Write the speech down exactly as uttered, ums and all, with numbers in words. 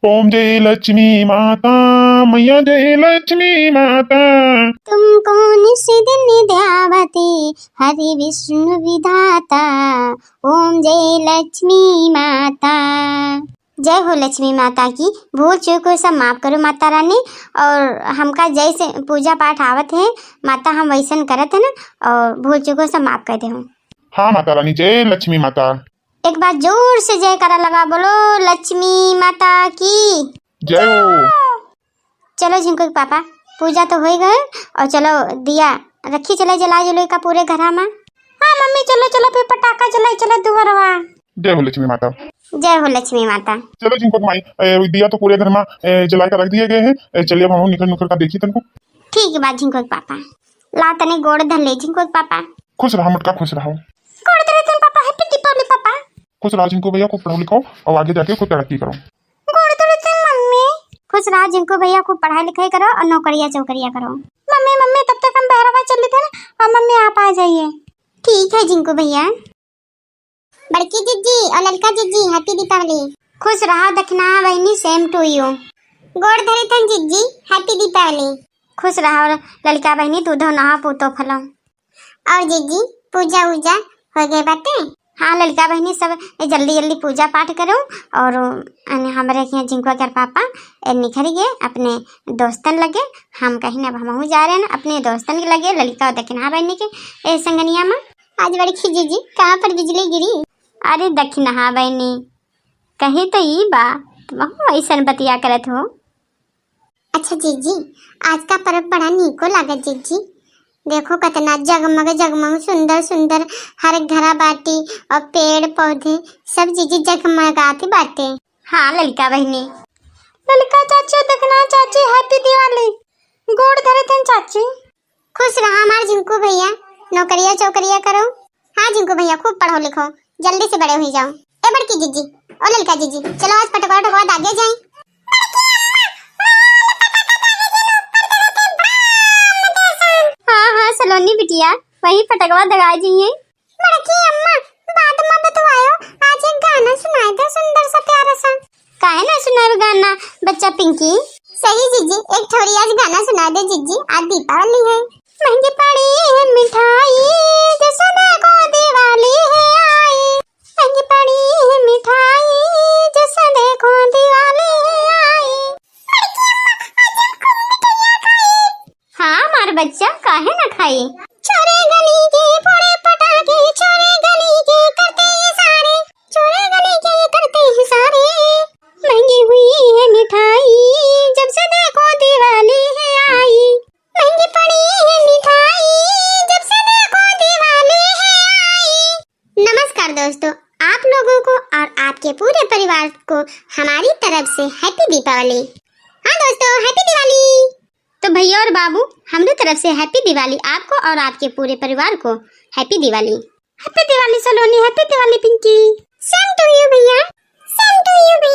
ओम जय लक्ष्मी माता, मैया जय लक्ष्मी माता। तुमको निस दिन ध्यावती हरि विष्णु विधाता, ओम जय लक्ष्मी माता। जय हो लक्ष्मी माता की। भूल चूक हो सब माफ करो माता रानी, और हमका जैसे पूजा पाठ आवत है माता, हम वैसन करत है ना, और भूल चूक हो सब माफ कर दे हो। हाँ माता रानी, जय लक्ष्मी माता। एक बार जोर से जयकारा लगा बोलो, लक्ष्मी माता की। जय हो। चलो झिंकू के पापा, पूजा तो होइ गए, और चलो दिया रखी चले, जला जलो का पूरे घरा मा। हाँ मम्मी, चलो चलो, फिर पटाखा जलाई चलो दुआरवा। जय हो लक्ष्मी माता। जय हो लक्ष्मी माता। चलो झिंकू के माई, ए, दिया तो पूरे घर मा, ए, जला के रख दिए गए हैं। ए, चलिए अब हम निकल निकल का देखी तनको। ठीक बा झिंकू के पापा, ला तनी गोड़ धर ले झिंकू के पापा। खुश रहा मोटका, खुश रहा। गोड़ धरे तन पापा, happy दीपावली पापा। खुश रहा झिंकू भैया, खूब पढ़ो लिखो और आगे जाके खूब तरक्की करो। गोड़ धरे तन मम्मी। खुश रहा झिंकू भैया, खूब पढ़ाई लिखाई करो और नौकरिया चौकरिया करो। मम्मी, मम्मी, तब तक हम बहरवा चल लेते हैं ना, और मम्मी आप आ जाइए। ठीक है झिंकू भैया। बड़की जिज्जी और ललका जिज्जी, happy दीपावली। खुश रहा दखिना बहिनी, same to you। गोड़ धरे तन जिज्जी, happy दीपावली। खुश रहा ललका बहिनी, दूधो नहा पूतो फलो। और जिज्जी, पूजा उजा हो गए बाटे? हाँ ललका बहिनी, सब जल्दी जल्दी पूजा पाठ करो, और अने हमरे के झिंकुआ के पापा ए निखर गए अपने दोस्तन लगे। हम कहीं अब हमहू जा रहे हैं अपने दोस्तन के लगे, ललका और दखिना बहिनी के ए संगनिया में। आज बड़की जिज्जी, कहाँ पर बिजली गिरी? अरे दखिना बहिनी, कहीं तो ई बा, तुमहू ऐसन बतिया करत हो। अच्छा जिज्जी, आज का पर्व बड़ा नीको लागत जिज्जी। देखो कतना जगमग जगमग सुंदर सुंदर हर घरा बाटी और पेड़ पौधे सब जिज्जी जगमगात बाटे। हाँ ललका बहिनी। ललका चाची, दखिना चाची, happy दिवाली। गोड़ धरे थन चाची। खुश रहा हमार झिंकू भैया, नौकरिया चौकरिया करो। हाँ झिंकू भैया, खूब पढ़ो लिखो, जल्दी से बड़े हुई जाओ। ए बड़की जिज्जी, ओ ललका जिज्जी, चलो आज पटकवा टकवा दागे जाई। हाँ हाँ सलोनी बिटिया, वही पटकवा दगा जाइए। बड़की अम्मा, बाद में बतवायो, आज एक गाना सुनाई दे सुंदर सा प्यारा सा। काहे ना सुनावे गाना बच्चा पिंकी? सही जिज्जी, एक ठोरी आज गाना सुना दे जिज्जी, आज दीपावली है। महंगी पड़ी है मिठाई, जैसे देखो दिवाली है आई। महंगी पड़ी है मिठाई, जैसे देखो दिवाली है आई। हाँ हमार बच्चा, काहे ना खाई? छोरे गली के फोड़े पटाखे, छोरे गली के करते इशारे, छोरे गली के करते इशारे। महंगी हुई है मिठाई, जब से देखो दिवाली है आई। महंगी पड़ी है मिठाई, जब से देखो दिवाली है आई। नमस्कार दोस्तों, आप लोगों को और आपके पूरे परिवार को हमारी तरफ से happy दीपावली। हाँ दोस्तों, happy दिवाली। तो भैया और बाबू, हमरी तरफ से happy दिवाली आपको और आपके पूरे परिवार को। Happy दिवाली। Happy दिवाली सलोनी, happy दिवाली पिंकी। Same to you भैया, same to you भैया।